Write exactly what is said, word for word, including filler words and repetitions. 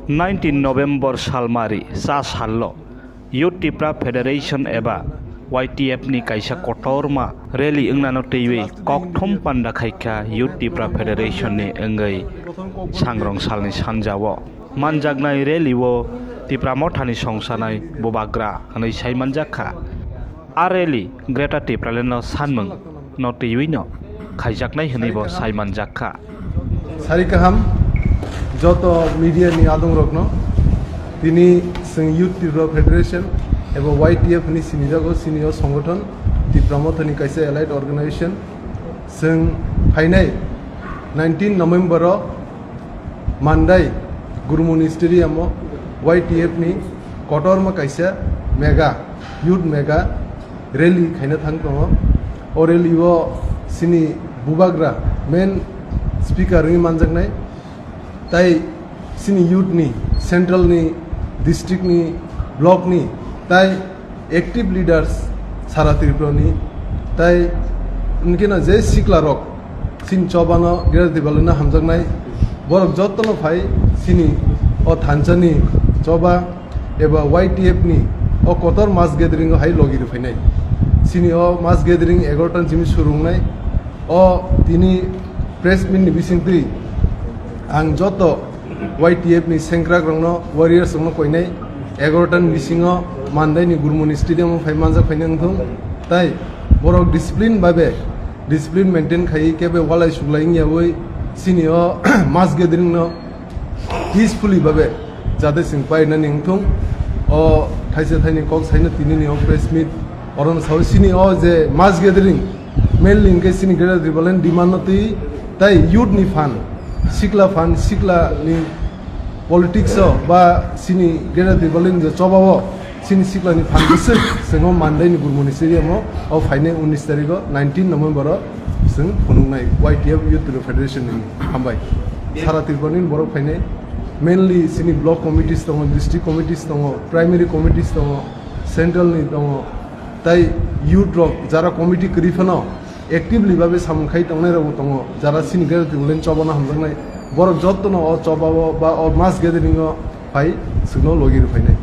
Nineteen November salmari cha sallo Youth Tipra Federation eba Y T F ni kaisa kotorma rally wngnano twiwi kokthum panda khaikha Youth Tipra Federation ni wngwi Sangrong salni sanjao manjaknai rally o Tipra Mothani songsanai bubagra hwnwi sai manjakha. A rally Greater Tipraland no sanmung no twiwi no khaijaknai hwnwi bo sai manjakha. Sari kaham, joto media ni adong rokno, tini chwng Youth Tipra Federation eba Y T F ni sinijago, sini o songothon Tipra Mothani kaisa allied organization. Chwng phainai nineteen November o Mandai Gurumoni Stadium o Y T F ni kotorma kaisa mega, youth mega rally khaina thang tongo. O rally o sini bubagra main speaker wngwi manjaknai, tai sini youth ni, central ni, district ni, block ni, tai active leaders sara Tripura ni, tai hwnkhe no je sikla rok sini choba no Greater Tipraland no hamjaknai, borok joto no phai sini o thansa ni choba eba Y T F ni o kotor mass gathering o hai logi rw phainai. Sini o mass gathering egaroh ta ni simi suru wngnai. O tini press meet ni bisingtwi ang joto Y T F ni sengkrak rokno, warriors rokno koinai egaroh ta ni bisingo Mandai ni Gurumoni Stadium o phai manjak phainai wngthung. Tai borok discipline babe, discipline maintain khaiwi kebe walai suklai wngyawi sini o mass gathering no peacefully babe jate chwng painani wngthung. O thaisa thaini kok saino tinini o press meet, orono sao sini o je mass gathering mainly hwnkhe sini Greater Tipraland demand no twi tai youth ni phan, sikla phan, sikla ni politics o ba sini Greater Tipraland je choba o sini sikla ni phan bwswk chwng o Mandai ni Gurumoni Stadium o, o phainai unis tarik o, nineteen November o chwng phunuknai Y T F Youth Federation ni. Hambai. Sara Tripura ni borok phainai, mainly sini block committees tongo, district committees tongo, primary committees tongo, central ni tongo, tai youth rok jara committee kwrwi phano actively babe samung khai tongnai rok bo tongo, jara sini Greater Tipraland choba no hamjaknai, borok joto no o choba o ba o mass gathering o phai chwngno logi rw phainai.